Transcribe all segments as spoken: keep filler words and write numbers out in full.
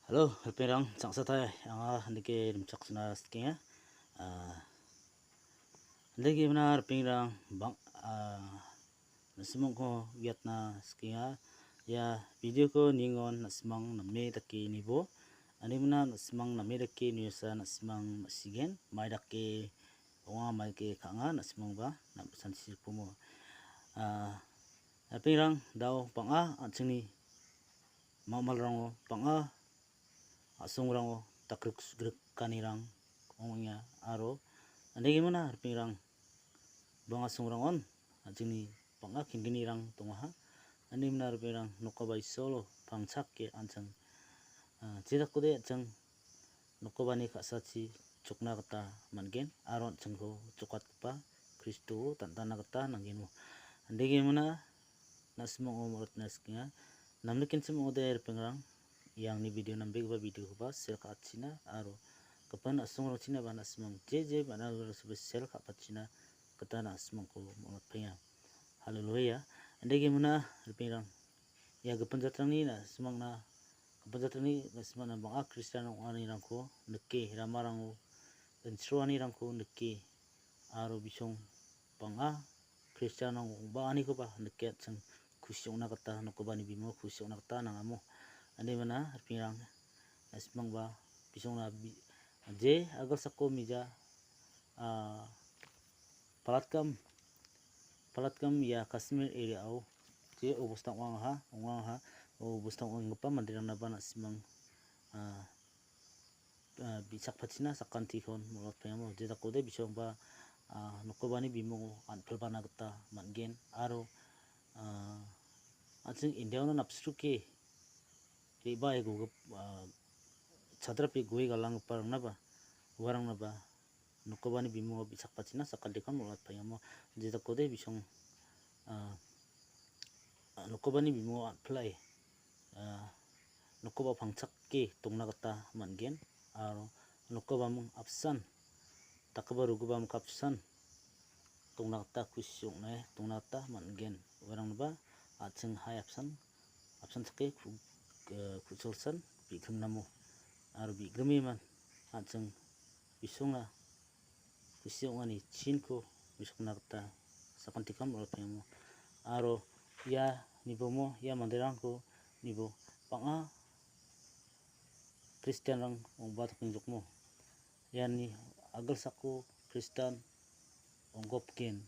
Halo, ripengrang, changsatai, anga andike rimchaksona sikenga. Ah, andike mena ripengrang, bang, ah, na·simangko uiatna sikenga. Ia video-ko ningon na·simang name dake nibo. Ane mena na·simang name dake niosa na·simang ma·sigen. Mai dake ong·a, mai dake ka·anga, na·simangba na·, sanchirikpomo. Ah, ripengrang, dao bang·a an·chingni mamalrango bang·a a·songrango dakgrikgrikanirang ong·enga aro andegimona ripengrang bang·a songrangon an·chingni bang·a kengenirang dongaha. Andegimona ripengrang nokoba Isolo pangchake an·ching, ah, jedakode an·ching nokobani ka·sachi chokna gita man·gen aro an·chingko jokatgipa Kristo dal·dana gita nanggenmo. Andegimona na·simongo morotna sikenga. Namnikenchim ong·ode ripengrang, ia angni video nambegipa video-koba share ka·achina aro gipin a·songrangchinaba na·simang je je man·a sel ka·pachina gita na·simangko morotpaenga. Haleluya. Andegimona ripengrang, ia gipin jatrangni na·simangna, gipin jatrangni na·simangna bang·a Kristian ong·anirangko nike, ramarango insroanirangko nike, aro bisong bang·a Kristianrang ong·baanikoba nike an·ching kusi ong·na gita, nokobani bimimo kusi ong·na gita nangamo. Andegimona ripengrang, na·simangba bisongna bi-, je agilsako mija, ah, Palatgam, Palatgam ia Kashmir area-o je obostang ong·angaha, ong·angaha, obostang ong·gipa manderangnaba na·simang, ah, ah, bi·sakpachina sakantikon morotpaengamo. Jedakode bisongba, ah, nokobani bimongo an·pilbana gita man·gen aro, ah, an·ching India-ona napsruke re·bae gogip-, ah, chadrape gue galanggiparangnaba, uarangnaba nokobani bimongo bi·sakpachina sakantikon morotpaengamo. Jedakode bisong, ah, ah, nokobani bimongo an·pilae, ah, nokoba pangchake dongna gita man·gen aro nokobaming apsan, dakgipa rugibaming apsan dongna gita kusi ong·nae dongna gita man·gen. Uarangniba a·ching hai apsan, apsan dake ku-, eh, ku·cholsan bi·grimnamo aro bi·grimiman an·ching bisonga kusi ong·ani chinko mesokna gita sakantikon morotengamo. Aro ia nibomo ia manderangko nibo bang·a Kristianrang ong·ba tokengjokmo. Iani agilsako Kristian ong·gopgen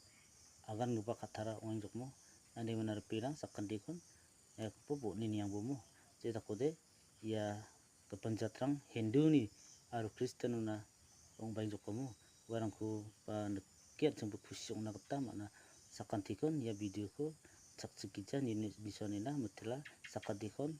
agangipa katara ong·engjokmo. Andegimona ripengrang sakantikon, ia gipok bo·ni niangbomo. Jedakode ia gipin jatrang Hinduni aro Kristianona ong·baengjokamo. Uarangkoba nike an·chingba kusi ong·na gita man·a. Sakantikon ia video-ko chakchikgija ni-, ni-, nisoanina mitela. Sakantikon